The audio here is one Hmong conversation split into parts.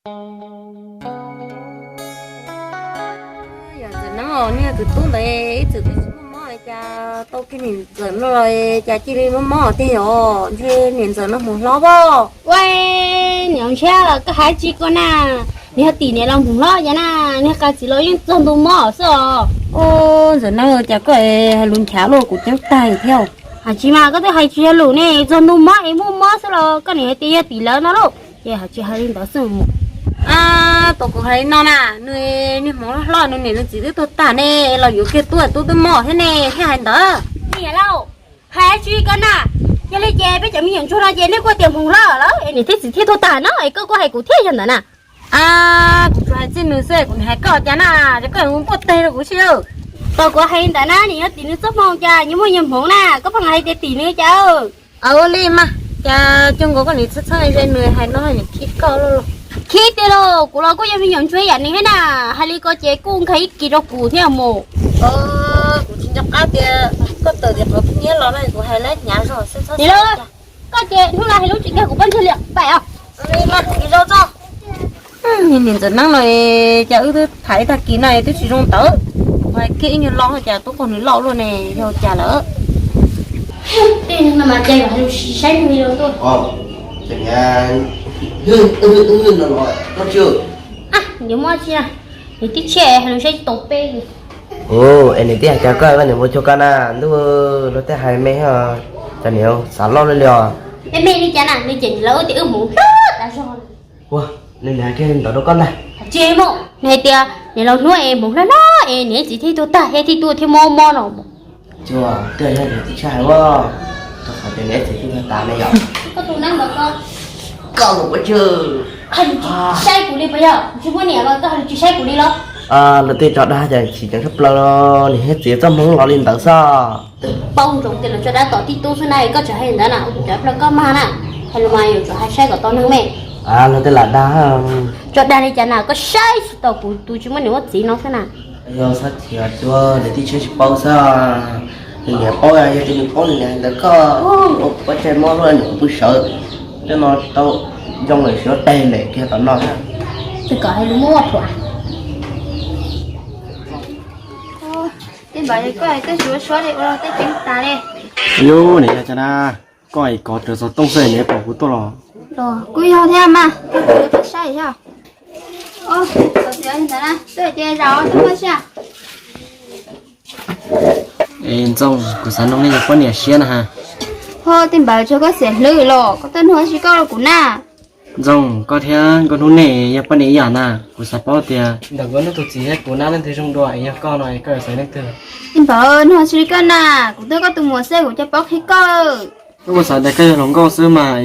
Yog Ntxawm Neeb, nej tus tub ntawd ib txwm twb tsis muaj mob cas tau kiag niam Ntxawm no los cas cia li muaj mob tiag yom? Ntshe niam Ntxawm no hmoov hlob pob. Ua, niam Ntshiab, koj hais tsis koj na, nws yog tim niam los hmoov hlob cas na, nws qas txiv los yeej txog ntu mob xwb os. Ntxawm Neeb, cas koj hais lus nchav luaj kuv ceeb tag thiab. Hais tsis mas koj twb hais tsis yog lus ne, txog ntu mob es muaj mob xwb los koj niam hais tias yog tim lawv no lauj, ces hais tsis hais li ntawd xwb mus. Tau kuv hais li no na, nws niag hmoov hlob hlob nws niam nws txiv twb tuag tag ne, los yuav kiag tub tub twb mob thiab ne thiaj hais ntawd. Niam lauj, hais tsis koj na, yog li ces peb cov me nyuam ntsuag no ces nej kuj tias hmoov hlob lawm es niam thiab txiv thiaj tuag tag no es koj kuj hais kuv thiab yog ntawd na. Kuv tsuas hais txij nws xwb, kuv hais koj cas na, ces koj mus npuaj teg rau kuv si. Tau kuv hais li ntawd na, niam yog tim nws txoj hmoo cas nyias muaj nyias hmoov na, koj pheej hais tias tim nws cas. Ua li mas, cas cuag nkaus koj niam txhawj txhawj ze nws hais no niam khib koj lauj. Khib tiag lauj, kuv los kuj yog me nyuam ntsuag ib yam nws thiab na, hais li ko ces kuj nkag ib kis rau kuv thiab mus. Kuv tsis nco qab tias koj tawm tim qhov pheej nyiab los no kuv hais lawv hnyav zog xwb txhob xav. Koj ces hnub no hais lub tsis nkag kuv pob ntseg liam pam os. Niam Ntxawm Neeb no, cas wb twb tham ib tag kis no twb tsis zoo ntawd, kuv hais kiag ib nyuag lo cas tub qaug nws loj luaj ne, yog cas lawm. Tej no mas ces los saib nws li tuaj. Nws muaj tsi na, nws tib tshiab hais lus saib tsis taus peb li. Es nws tib hais cas koj koj niam mus cuag koj na, ntuj, luag tej hais me, cov niam xav loj li li os. Me me li cas na, nws cem lawv tias wb hmoov hlob tas zog. Ua, nws niam hais kiag ntawd rau koj ntag. Tsis muaj, nws hais tias niam laus hnub es hmoov hlob hlob es niam txiv thiaj tuag tag thiaj tuaj thiaj mob mob no. Tsis, twb yog niam txiv tshaj hais ua, rau qhov tias niam txiv twb tuag tas ne yom. Koj tus neeb ntawd koj, koj mus ua tsis saib kuv li puas yog? Tsis muaj niam los koj tsis saib kuv li los? Lawv tej tso dag cas chim ceev tshaj plaws, niam thiab txiv txoj hmoov los li ntawd xwb. Paub ntsoov tias lawv tso dag tom tib tub xwb na, koj tseem hais ntawd na, cov plaws koj mag na, hais lus mas yuav tsum hais saib kom tau neeg me. Lawv tej lam dag. Tso dag li cas na, koj saib tsis taus kuv tus tsis muaj niam muaj txiv no xwb na. Yog xav tias cua niam tij tsheb tsis paub xwb, nws niam paub, yog tias nws paub nws niam hais ntawd koj ua pov tseg mob luaj niam pw sawv, coj no tau zoo lawm siv teg lem kiag tom no thiab. Tsis kom hais lus muab ua phuam. Tej npawg koj koj suav suav li ua tej ceev tas li. Yus niam yog cas na, koj es kov rawv xov tooj xwb niam pom kuv tuaj los. Kuj yog thiab mas, koj saib yog. Txiv ntawd na, tuaj ces zaum tuaj muaj siab. Es Ntxoog, kuv xav nug nej yog poj niam siab na ha. Ho tej npawg tsuas koj xiam hlwb los koj tuaj nug ua si koj rau kuv na. Ntxoog, koj thiab Nkauj Hnub nej yog poj niam ib yam na, kuv xav paub tias ntawm Nkauj Hnub tus txiv thiab kuv na leej twg zoo dua, es yog koj no es koj yuav xaiv leej twg? Tej npawg nug ua si li koj na, kuv twb koj tus muam xwb kuv cas paub qhib koj. Kuv xav tias koj yog hluas nkauj xwb mas,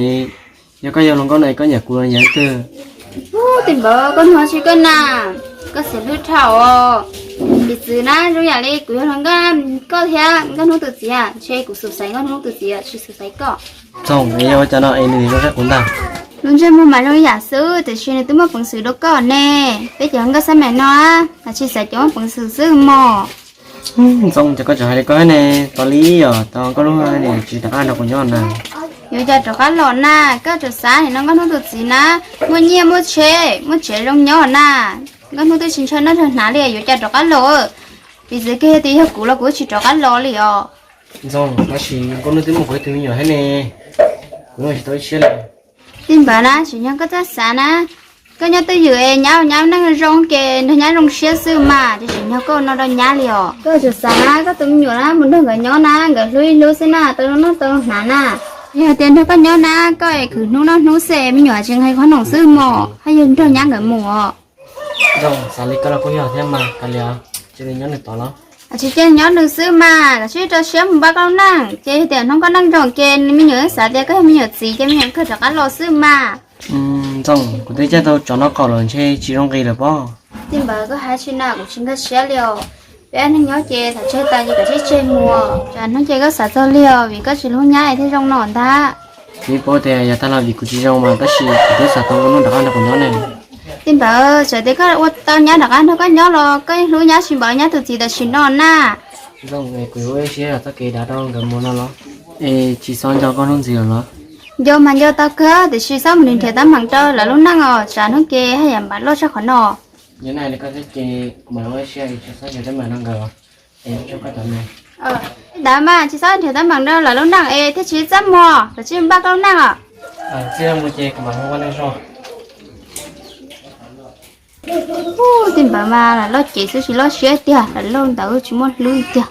yog koj yog hluas nkauj no es koj nyiam kuv los nyiam leej twg? Tej npawg koj nug ua si koj na, koj xiam hlwb dhau os. Piv txwv na, zoo yam li kuv yog hluas nkauj, koj thiab Nkauj Hnub tus txiv, ntshe kuv xub xaiv Nkauj Hnub tus txiv tsis xub xaiv koj. Txhob, yog ua cas no es nws zoo saib kuv ntag. Lub ntsej muag mas zoo ib yam xwb tiam sis nws twb muaj peev xwm dua koj ne. Peb cov nkauj xab maim no mas tsis xaiv cov muaj peev xwm xwb mog. Ntxoog, cas koj tseem hais li koj ne? Tos li os, tos koj lub niam tsis rov qab nrog kuv nyob na. Yuav cas rov qab los na, koj tseem xav nim no Nkauj Hnub tus txiv na, muaj nyiaj muaj tsheb muaj tsev zoo nyob na. Nkauj Hnub twb tsis ntshaw noj ntshaw hnav li, yuav cas rov qab los. Piv txwv kiag tias yog kuv los kuv tsis rov qab los li os. Ntxoog, tab sis Nkauj Hnub twb muaj kuv ib tug me nyuam thiab ne, kuv tsis tau ib siab li. Tej npawg na, tsim nyog koj txhob xav na. Koj nyob twj ywm es nyab nyab neej zoo ces nrog nyab zoo siab xwb mas, tsis tsim nyog koj ua no rau nyab li os. Koj tseem xav na, koj tus me nyuam na mus nrog nkawd nyob na, nkawd hlub ib hlub xwb na, tau zoo noj tau hnav na. Yog tias nrog koj nyob na, koj es khwv hnub noj hnub xwb, me nyuam tsis nqhis qhob noom xwb mog, haj yog nrog nyab nkawd mus os. Ntxoog, xav li koj los kuj yog thiab mas, kav liam, cia li nyob nws tod los. Tsis cia nyob nws xwb mas, kav tsij rau siab mus npaj koj lub neej, ces yog tias hnub koj neej zoo ces me nyuam xav tias koj yog me nyuam txiv ces me nyuam kawg rov qab los xwb mas. Ntxoog, kuv twb caij tau tsov noj qaum lawm ntshe tsis zoo nqis lawm pob. Tej npawg koj hais tsis na, kuv tsis nkag siab li os. Peb neeg nyob ces thaum tseg tas ces kav tsij tseg mus, tsam hnub ces koj xav txog li os, vim koj tsis hlub nyab es thiaj zoo no ntag. Kuv paub tias yog tag los vim kuv tsis zoo mas, tab sis kuv twb xav tau Nkauj Hnub rov qab nrog kuv nyob ne. Tej npawg, txawm tias koj ua tau nyab rov qab nrog koj nyob los koj yeej hlub nyab tsis npaum nyab tus txiv tam sim no na. Ntxoog, es kuv yuav ua ib siab zam txoj kev dav rau nkawd mus no los? Es tsis xav nco Nkauj Hnub ntxiv lawm los? Nco mas nco tau kawg, tiam sis txhob mus nrhiav teeb meem rau lawv lub neej os, tsam hnub ke haj yam mam loj tshaj qhov no. Li ntawd mas tsis txhob nrhiav teeb meem rau lawv lub neej es thiaj tsis txaj muag, lawv tsis npaj koj lub neej os. Ub, tej npawg mas lam loj cev xwb tsis loj siab tiag, lam loj ntawd tsis muaj hlwb tiag.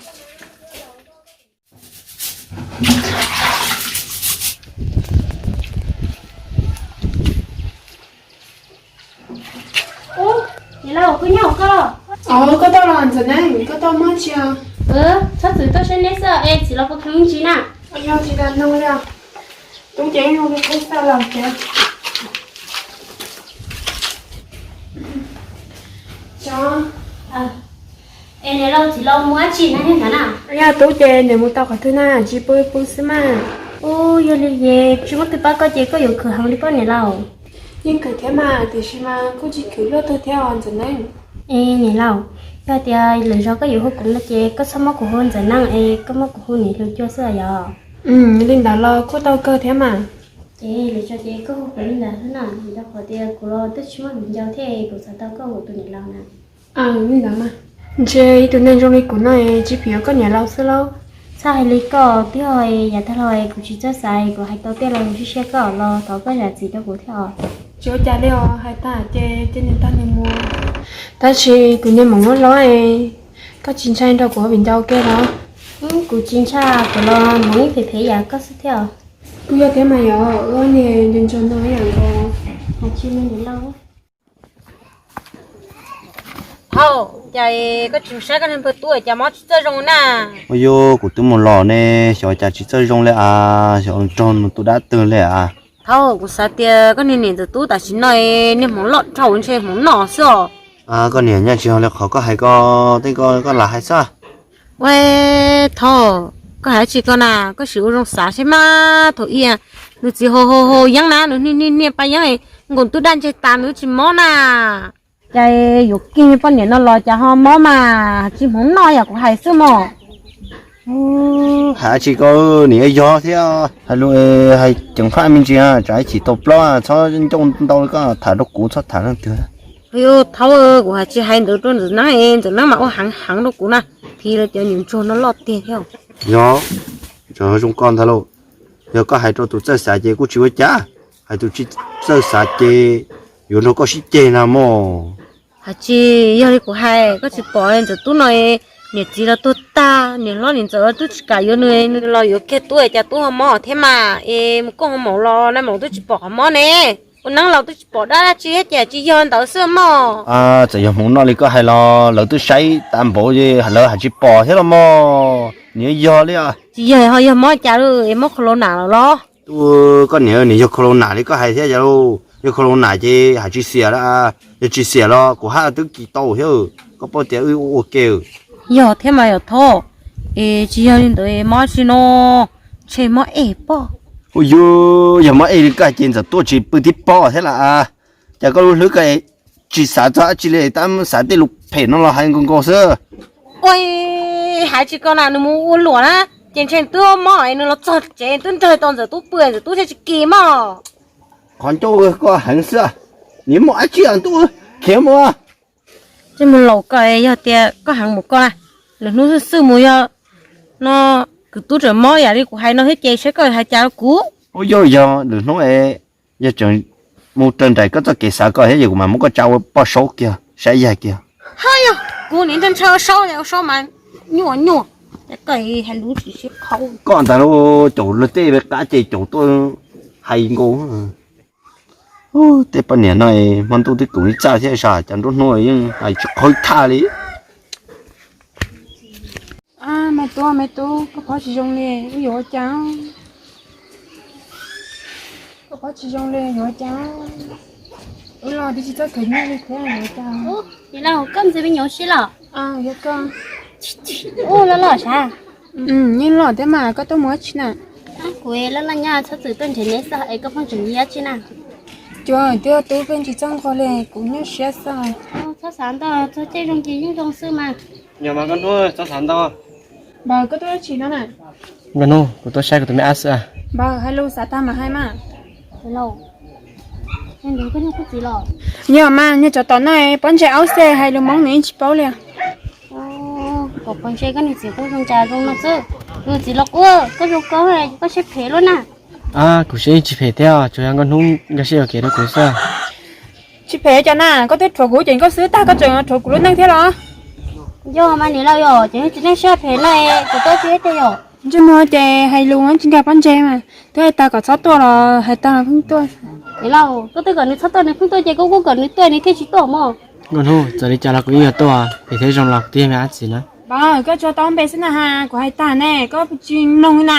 Ub, niam laus, koj nyob koj. Koj tau los Ntxawm Neeb, koj tau mob tsi os? Txhob txwm tuaj saib neb xwb es txiv los puas kheev ntsis na? Yog tsis tas nug li, tub ces zoo li qheb xaj los tiag. Es niam laus txiv los mus dab tsi na? Yog tub ces nws mus tau qhov twg na, tsis pw pw xwb mas. Ub, yog li ces tsis muaj twg pab koj ces koj yuav khwv heev li pob niam laus. Yeej khwv thiab mas, tiam sis mas kuj tsis khwv luaj twg thiab os Ntxawm Neeb. Es niam laus, yog tias lwm zaus koj yuav hu kuv no ces koj txhob muab kuv hu Ntxawm Neeb es koj muab kuv hu niam hluas cua xwb yom. Li ntawd los kuj tau kawg thiab mas. Ces lwm zaus ces koj hu kuv li ntawd xwb na, vim rau qhov tias kuv los twb tsis muaj viv ncaus thiab kuv xav tau koj ua tus niam laus na. Li ntawd mas, ntshe ib tug neeg zoo li kuv no tsis phem yuav koj niam laus xwb lauj. Txhob hais li koj twb yog, yav tag los kuv tsis txawj xav, kuv hais tau tej los kuv siab siab koj los thov koj zam txim rau kuv thiab os. Tsis ua cas li os, hais tag ces cia nws tag nws mus. Tab sis kuv niag Hmoov loj loj, koj tsis ntshai nrog kuv ua viv ncaus ua ke los? Kuv tsis ntshai, kuv los Hmoov ib phem phem yam koj xwb thiab os. Kuj yog thiab mas yog wb niag nco ntsoog no ib yam nkaus. Hais tsis me niam laus. Thaum cas koj tsis saib koj niag npawg tub cas mob tsis txawj zoo na? Ua yog kuv twb mus los ne, xyov cas tsis txawj zoo li as, xyov nrog nws tus dab twg li as. Thaum kuv xav tias koj niag niam ntxawm tub tam sim no niag hmoov loj dhau ntshe hmoov noj xwb os. Koj niam nyaj tsis yog li qhov koj hais ko, tej ko koj lam hais xwb. Ua, thaum koj hais tsis ko na, koj sim ua zoo xav seb mas thaum ub nws txiv hau hau hau yeeb na, nws niaj niaj niaj paj yeeb, nkaus twb daj ntseg tas nws tsis mob na. Cas yuav kiag poj niam no los cas ho mob mas tsis hmoov noj yam kuv hais xwb mog. Hais tsis ko, niam yog thiab hais lus hais ceev faj me ntsis, tsam ib chim tau plaub txhob ncauj ntau li koj tham rau kuv txhob tham leej twg. Thaum kuv hais tsis hais ntawd rau Ntxawm Neeb, Ntxawm Neeb mas ua heev heev rau kuv na, phiv lawv cov nyuam ntsuag no loj tiag thiab. Yog, zoo koj ntag lauj. Yog koj hais rau tus txawj xav ces kuj tsis ua cas, hais tus tsis txawj xav ces yuav nrog koj sib ceg na mog. Hais tsis yog li kuv hais, koj tsis pom Ntxawm tub no niam txiv los tuag tag, niam hlob niam ntxawm twb tsis kam yuav nws, nws los yuav kiag tub cas tub ho mob thiab mas es mus koj ho maum los na maum twb tsis pom qhov mob ne. Ua neeb laus twb tsis pom dab dab tsi thiab ces tsis yog ntawd xwb mog. Txawm yog hmoov noj li koj hais los lawv twb saib tas npaum lawv hais tsis pom thiab los mog, niam yog li. Tsis yog ho yog mob cas lawm es mob khaus laus nam lawm los? Koj niam, niam yog khaus laus nam li koj hais thiab cas lauj? Yog khaus laus nam ces hais tsis xiam, yog tsis xiam los kuv haj twb kis tau thiab, koj paub tias wb ua ua ke. Yog thiab mas yom thaum, es tsis yog li ntawd mob tsis no, ntshe mob es pob. Ua yog, yog mob es li koj ces Ntxawm tub tsis pw tib pob thiab las. Cas koj lub hlwb ko tsis xav txog dab tsi li, tab xav tej lus phem no los hais nkaus nkaus xwb. Ua, hais tsis ko na, nws mus ua luam na, ces ntshe twb mob es nws los txog tsev twb nrog tau Ntxawm tub pw, Ntxawm tub thiaj tsis kis mog. Qhov ncauj koj heev xwb, nws muaj dab tsi ntuj khiav mus. Tsis mus laus ko, yog tias koj heev mus ko na, lwm hnub xwb xwb mus yog no kwv tub tseem mob yam li kuv hais no thiab ces saib koj hais cas rau kuv. Ua yog, yog lwm hnub es yog tseem mus raws nraim koj txoj kev xav ko thiab ces kuv mam muab koj tsa ua poj saub kiag saib yaig kiag. Ha yog, kuv nim ntshaw saub, saub mas nyuaj nyuaj, koj hais lus tsis sib qhau. Koj ntag lauj, caum luag tej qab ces caum tuaj hais nkaus. Tej poj niam no hmo ntuj twb kaum ib txaj thiab, cas nruab hnub yeej hais tsis qhau thaj li. Me tub, me tub, koj pom tsis zoo li, wb yuav ua cas? Koj pom tsis zoo li yuav ua cas? Wb los twb tsis txawj khwv nyiaj li thiab yuav ua cas? Ub, koj ntxiv me nyuam sib los? Yog koj. Ub, loj loj sav? Yeej loj thiab mas, koj tuaj mus dab tsi na? Kuv loj loj nyob txhob txwm tuaj nrhiav neb xwb es koj pheej tseem nyob dab tsi na? Cuag twb yog tub pheej tsis txawj nquag li, kuv nyuaj siab xwb. Txhob xav ntau, txog caij zoo ces yeej zoo xwb mas. Yog mas koj hnub txhob xav ntau. Npawg, koj tuaj dab tsi no na? Nkauj hnub, kuv tuaj saib kuv tus me ab xwb. Npawg, hais lus xav tag mas hais mas. Yog mas, niag tsov tom no pob ntseg aub xwb, hais lus Hmoob nws yeej tsis paub li. Kom pob ntseg koj niag txiv qub zoo cas zoo no xwb. Niag txiv los quaj koj zoo koj, koj siab phem luaj na. Kuv siab yeej tsis phem thiab, tsuas yog nkauj hnub nkag siab yuam kev rau kuv xwb. Tsis phem cas na, koj twb rhuav kuv cev nkauj xwb tag koj tseem rhuav kuv lub neej thiab los? Yog mas niam laus, yog ces tsis nej siab phem na, kuv tuaj tsis tiag yog. Ntsej muag ces hais lus tsis nkag pob ntseg mas, twb hais tag kom txhob tuaj los hais tag los pheej tuaj. Niam laus, koj twb kom nws txhob tuaj nws pheej tuaj ces koj kuj kom nws tuaj nws thiaj tsis tuaj mog. Nkauj hnub, txawm li cas los kuv yeej yuav tuaj, phem thiab zoo los kuv twb yog me ab txiv na. Npawg, koj tsuas tau npe xwb na has, kuv hais tag ne koj tsis mloog li na.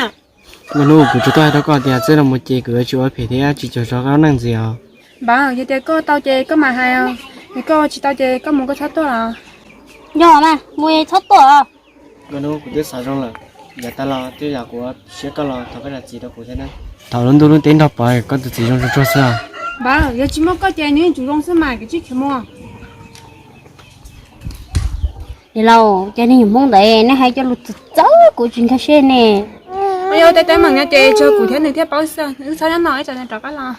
Nkauj hnub, kuv tsuas tuaj hais rau koj tias txij no mus ces kuv yuav tsis ua phem thiab tsis cuag tso koj lub neej ntxiv os. Npawg, yog tias koj tau ces koj mam hais, yog koj tsis tau ces koj mus koj txhob tuaj los. Yog mas, mus txhob tuaj. Nkauj hnub, kuv twb xav zoo lawm, yav tas los twb yog kuv siab koj los thov koj zam txim rau kuv thiab na. Thaum lub ntuj lub teb nrog pov koj tus txiv zoo tsuag tsuag xwb. Npawg, yog tsis muaj koj ces nws yeej tsuas zoo xwb mas, kuv tsis khiav mus. Niam laus, cas nej nyuam Hmoob ntawd nej hais cov lus txawv txawv kuv tsis nkag siab ne. Yog tej teeb meem no ces tsuas kuv thiab nws thiaj paub xwb, wb txhob nyob no ib tsam nws rov qab los.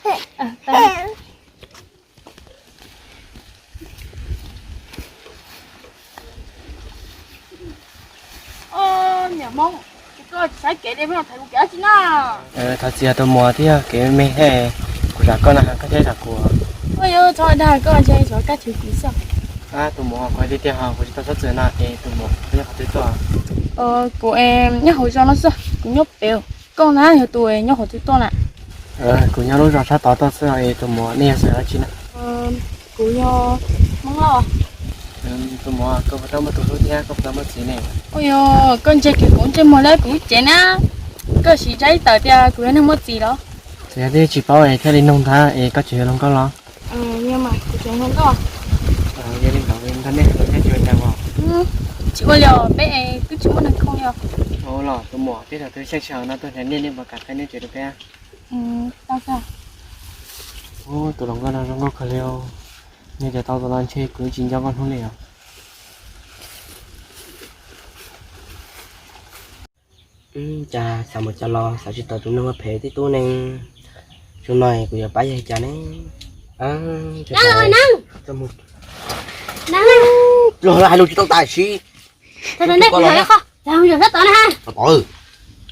Niam Hmoob, koj tsis saib kev li, thaiv kuv kev dab tsi na? Thov txim tus muam, twb yog kev me me thiab, kuv zam koj na koj thiaj zam kuv. Ua yuav txhob dag koj ntshe xyov kab tshwm kuv xwb. Tus muam, kuv hais tiag tiag ho kuv tsis tau txhob txwm no es tus muam, koj nyob qhov twg tuaj? Kuv nyob hauv zos no xwb, kuv nyob pem. Koj na yog tus nyob qhov twg tuaj na? Kuv nyob lub zos sab tod tuaj xwb es tus muam nej yog xeem dab tsi na? Kuv yog Hmoob Lauj. Tus muam, koj puas tau muaj tus hlub thiab koj puas tau muaj txiv ne? Ua yog koj ntsia kiag kuv ntsej muag lawm kuv cev na, koj sim ntsia ib tawm tias kuv yog neeg muaj txiv los? Txawm yog twb tsis paub es thiaj li nug ntag es koj tseem yuav luag nkauj los? Yog li ntawd nej thiaj tsis ua cas os? Tsis ua li os, peb twb tsis muaj neeg khoom li os. Tus muam, peb thaum twg xyeej sij hawm no tuaj hnav niaj nej puas kam qhia nej tsev rau peb? Tus hluas nkauj no zoo nkauj kawg li os. Nws cov tau tus no ntshe kuv tsis nco nkauj hnub li os. Cas xav mus cas los xav tsis tawm tus neeg ua phem tib tug ne. Zoo no kuv yuav pab yog cas ne? Los hais lus tsis tau tam sim.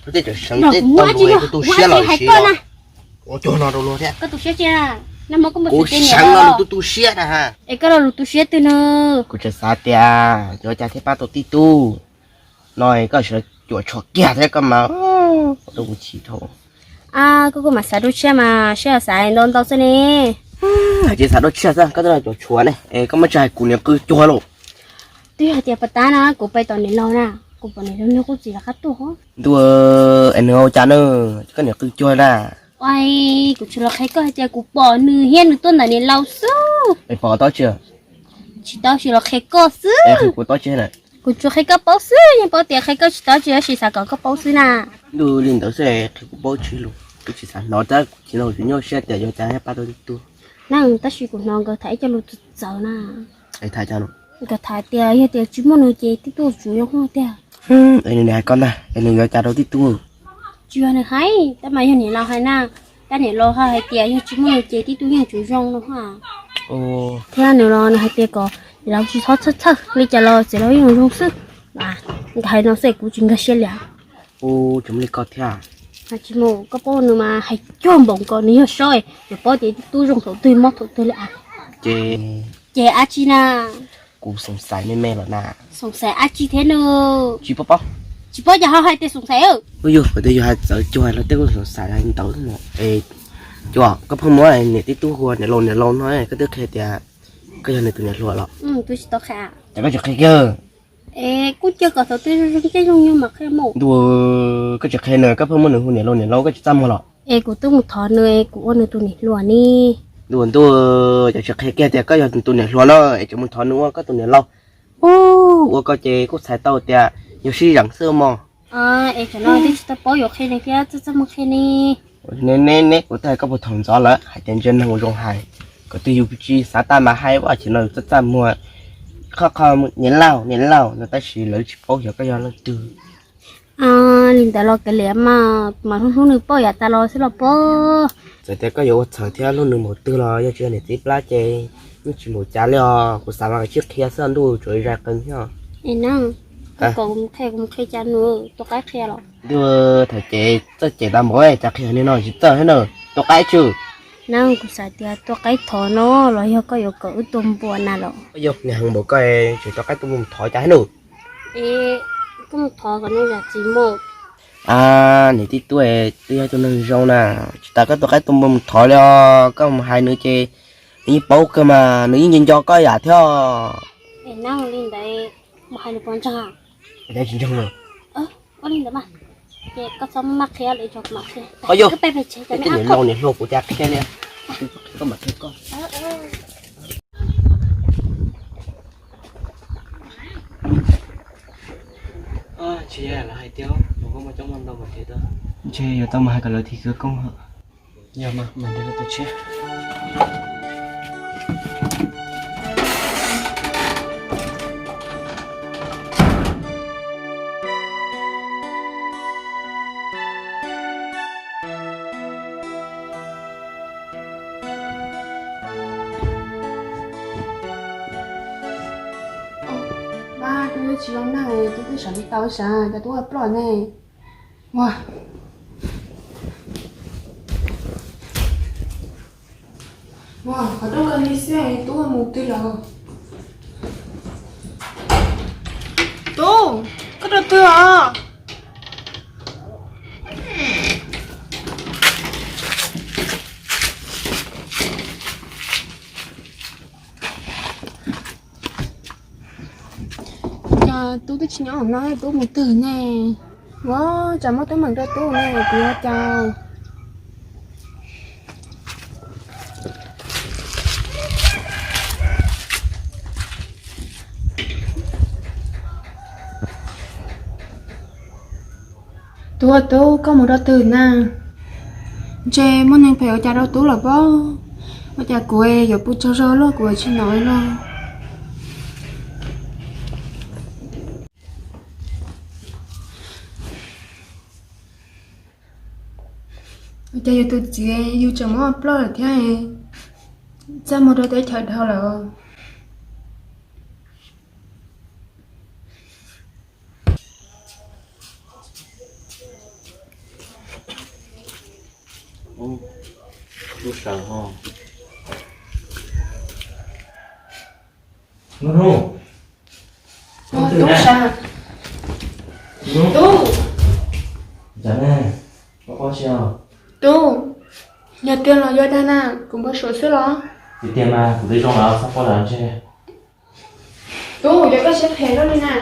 Tej tseem seev tej tau luag tu tu siab los sis. Ua cuag no rau luag thiab. Kuv seev no luag tu tu siab na ha. Es koj lo lus tu siab twg no? Kuv tseem xav tias yuav cas thiaj pab tau tib tug no, koj sawv cuam tshuam kiag thiab koj mas rau kuv chim dhau. Koj kuj mam xav dua tshiab mas, sib xav ntau ntau xwb ne. Hais tsis xav dua tshiab xwb, koj twb los cuam tshuam ne es koj muab tsis hais kuv niam qw cuag lauj. Twb yog tias pas tab na kuv pais tom niam laus na, kuv pom niam laus nug kuv txiv los qab tuaj. Ntuj, es nws ua cas na, koj niam qw cuag na. Ua, kuv tsis los qhia koj hais tias kuv pom nws thiab nws tuaj ntawm niam laus xwb. Es pom tau tsis? Tsis tau, tsis los qhia koj xwb. Kuv tau tsis na? Kuv tsuas qhia koj paub xwb, yeej paub tias qhia koj tsis tau, tsis yog sis xav kom koj paub xwb na. Ntuj, li ntawd xwb qhia kuv paub tsis lus, kuv tsis xav hnov tab kuv tsis hnov kuv nyuaj siab tias yuav cas thiaj pab tau tib tug. Na, tab sis kuv hnov nkawd tham ib co lus txawv txawv na. Nkawd tham tias yog tias tsis muaj nws ces tib tug tsuas zoo tiag. Es nws hais koj ntag, es nws yuav cas rau tib tug? Tsis yog nws hais, tab mas yog niam laus hais na. Tab niam laus hais tias yog tsis muaj nws ces tib tug yeej tsuas zoo no ha. Thiab nws los nws hais tias kom niam laus tsis txhob txhawj txhawj, li cas los txiv laus yeej zoo xwb. Nkawd hais no xwb kuv tsis nkag siab li. Tsis muaj li koj thiab. Tsis muaj, koj paub nws mas hais cuag npaum nkaus nws yog saub, nws paub tias tib tug zoo thaum twg mob thaum twg li. Ces, ces dab tsi na? Kuv xoom xaiv me me los na. Xoom xaiv dab tsi thiab no? Tsis paub paub. Tsis paub cas ho hais tias xoom xaiv. Ub yog, kuv twb yog hais txawv cuag los tej kuj xoom xaiv ntawd no. Es cuag koj pheej muab niam tib tug hu ua niam laus niam laus no, koj twb qhia tias koj yog nws tus niam hluas los? Twb tsis tau qhia. Cas koj tsis qhia kiag? Es kuj cia kom thaum twg zoo zoo ces zoo yog mam qhia mus. Ntuj, koj tsis qhia nws, koj pheej muab nws hu niam laus niam laus, koj tsis txaj muag los? Es kuv twb mus thov nws es kuv ua nws tus niam hluas ne. Ntuj, ntuj, cas tsis qhia kiag tias koj yog nws tus niam hluas no es tseem mus thov nws ua koj tus niam laus? Ub, ua koj ces kuj txhais tau tias yog sib zeem xwb mog. Es tsam no twb tsis tau paub yuav qhia li thiab, txaj txaj muag qhia ne. Ne ne ne, kuv twb hais koj puag thaum ntxov lawm hais tias ntsia neeg ua zoo hais, kom twg yus tsis xav tag mas hais, ua tsis no txaj txaj muag, qhov qhov niam laus niam laus no tab sis lawv tsis paub xyov koj yog leej twg. Li ntawd los kav liam mas, mas hlub hlub nws poj yam tas los xwb los pob. Txawm tias koj yuav ua txhawm thiab hlub nws npaum twg los yog tsis yog niam txiv plab ces yeej tsis npaum cas li os. Kuv xav mas sib qhia xwb ntuj tsuas zais qees thiab. Es na, koj kom kuv qhia, kuv qhia cas nws tua qaib qhia los? Ntuj, thaum ces txawj cem tas npaum cas qhia li no tsis txawj thiab na. Tua qaib tsw. Na, kuv xav tias tua qaib thov no los yog koj yuav kom wb tua npua na los? Yog niag heev npaum koj tseem tua qaib tua npua thov cas thiab na? Es koj mus thov kom nws zam txim mus. A, niam tij tub, twb yog tus neeg zoo na, tsis tas koj tua qaib tua npua mus thov li os, koj mus hais nws ces nws yeej paub kawg mas, nws yeej nco nco koj yam thiab. Es na, li ntawd mus hais nws puas ntseeg? Tsis ntseeg. Ua li ntawd mas, ces koj txhob maj qhia lawm, tso kuv mam qhia. Qhov yog, niam laus niam hluas kuv cas qhia li. Koj mam qhia koj. Tsis yog lawv hais tias mus koj muaj coob muaj ntau mas qhia tau. Ntshe yuav tau mus hais kom lawv thim khawv koob. Yog mas, mam nrhiav lawv tus tshiab. Pab, tub twb tsis zoo neej, tub twb sawv tsis tau sav, cas tub ua ploj ne. Ua, ua qhov rooj kawg li xwb, tub mus twg lawm? Tub, koj rau twg os? Cas tub twb tsis nyob no, tub mus twg ne? Ua, tsam muab teeb meem rau tub ne, kuv yuav cas? Tub, tub, koj mus rau twg na? Ntshe muaj neeg phem ua cas rau tub lawm pob. Ua cas kuv yuav pw tsaug zog luaj kuv tsis hnov li los? Ua cas yus tus txiv yus tseem muab ploj lawm thiab, txaj muag rau teb chaws dhau lawm. Tub sav. Tub, tub, yog tiag los yog dag na, kuv npau suav xwb los? Tiag tiag mas kuv twb zoo lawm, txhob quaj lawm ntshe. Tub, yog koj siab phem luaj li na,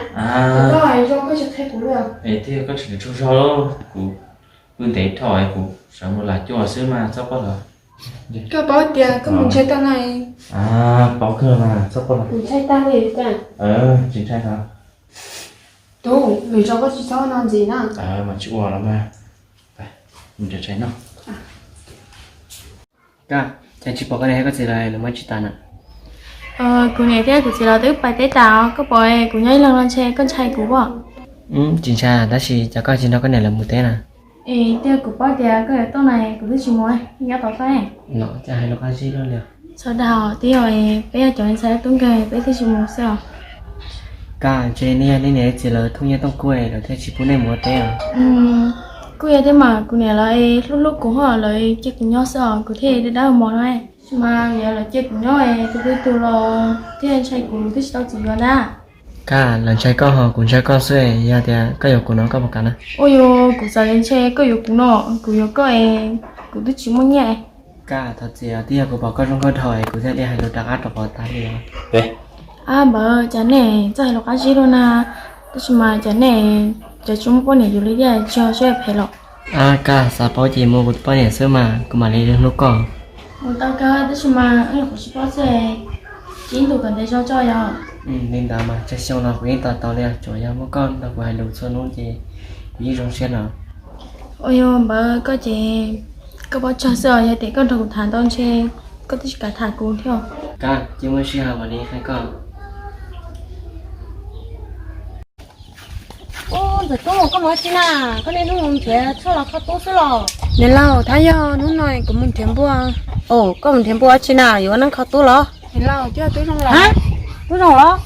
koj zoo koj tsis qhia kuv li. Es twb yog koj tseem tsaug zog, kuv pw ntev dhau, kuv sawv mus lam cuaj xwb mas txhob quaj lawm. Koj paub tias koj mus ntshai tag na. Paub kawg mas txhob quaj lawm. Kuv ntshai tag li cas? Tsis ntshai no. Tub, lwm zaus koj tsis txhob no ntxiv na. Mas tsis ua los mas. Mus ntshai no. Koj, cas tsis pom koj niam thiab koj txiv lawv, lawv muaj tsis tas na? Kuv niam thiab kuv txiv lawv twb pais teb tas, koj pom kuv nyob ib leeg no ntshe koj ntshai kuv pob. Tsis ntshai, tab sis cas koj tsis nrog koj niam lawv mus teb na? Es tiag kuv paub tias koj yuav tuaj na, kuv twb tsis mus, nyob tos koj. No cas hais lus qab zib luaj li. Txhob dag, twb yog peb yog cov ntxhais tub nkeeg peb thiaj tsis mus xwb os. Koj, ntshe nej yog nej niam txiv lawv thooj nyiaj tooj kub lawv thiaj tsis pub nej mus ua teb os. Kuj yog thiab mas, kuv niam lawv hlub hlub kuv ho lawv cia kuv nyob xwb os, kuv thiaj dab dab mos no. Tab sis mas yog lawv cia kuv nyob es tus twg tus los thiaj ntshai kuv twb tsis tau txiv yuav ntag. Koj, lawv ntshai koj ho kuv ntshai koj xwb, yog tias koj yuav kuv no koj puas kam na? Ua yog kuv xav tias ntshe koj yuav kuv no, kuv yuav koj es kuv twb tsis muaj nyiaj. Koj, thov txim, twb yog kuv pom koj zoo nkauj dhau es kuv thiaj li hais lus rov qab rau qhov tas li os. Ab npawg, cas nej txawj hais lus qab zib luaj na, tab sis mas cas nej, cas tsis muaj poj niam yuav li tiag, tsis ho siab phem los? Ab koj, xav paub ces mus kuv poj niam xwb mas kuv mam li hlub koj. Mus tau kawg, tab sis mas wb nyuam qhuav sib paub xwb, cia ib ntus kom ntev zog tso yog. Li ntawd mas tsawg xyoo los kuv yeej tos tau li, tsuas yog muaj koj nrog kuv hais lus txhua hnub ces kuv yeej zoo siab no. Ua yog npawg, koj ces koj paub tsawg xwb os, yog tias koj nrog kuv tham ntau ntshe koj twb tsis kam tham kuv thiab. Koj, cia muaj sij hawm mam li qhia koj. Tub, koj mus ua tsi na? Koj niaj hnub mus nrhiav tshoj los kho tub xwb los? Niam laus, thab yog hnub no kuv mus nrhiav npua. Koj mus nrhiav npua ua tsi na? Yuav ua neeb kho tub los? Niam laus, twb yog tub zoo los. Tub zoo los?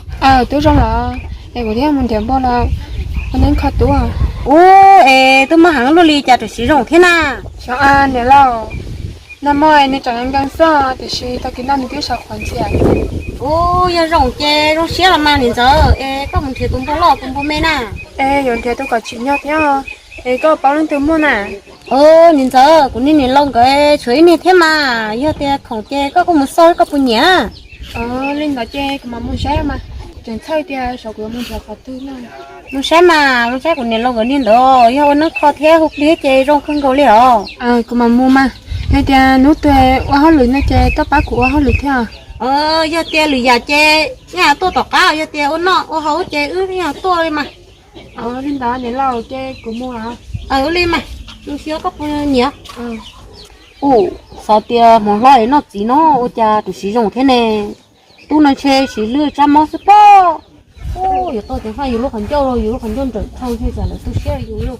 Tub zoo los, es kuv thiaj mus nrhiav npua los ua neeb kho tub. Ub, es tub muaj heev luaj li cas tseem siv zoo thiab na? Xyov, niam laus, nag hmo nws tseem nkees xwb tiam sis tag kis no nws twb sawv qhuav ntxias. Ub, yog zoo ces zoo siab los mas niam ntxawm. Es koj mus nrhiav tus npua loj tus npua me na? Es yuav nrhiav tus kom tsim nyog thiab. Es koj paub leej twg muaj na? Niam ntxawm, kuv niag niam laus nkawd tshuav ib niag thiab mas, yog tias khoom ces koj kuj mus xauj koj puas nyiam. Li ntawd ces kuv mam mus saib mas, tseem txhawj tias xyov kuv yuav mus nrhiav qhov twg no. Mus saib mas, mus saib kuv niam laus nkawd niag ntawd, yog ua neeb kho thiab hu plig ces zoo kawg nkaus li os. Kuv mam mus mas, yog tias hnub twg ua hauj lwm no ces koj pab kuv ua hauj lwm thiab. Yog tias lwm yam ces yeej tuaj tom qab, yog tias ua noj ua haus ces wb yeej tuaj li mas. Li ntawd niam laus ces kuv mus. Ua li mas, mus xyuas koj puas nyiam. Ub, xav tias hmo hlob es noj txiv no ua cas tus siv zoo thiab ne. Tub no ntshe siv lwj tsab mob xwb pob. Ub, yuav tau tus haj yus lub qhov ncauj, yus lub qhov ncauj nrawm thau ntshe tsam lawv tu siab yus.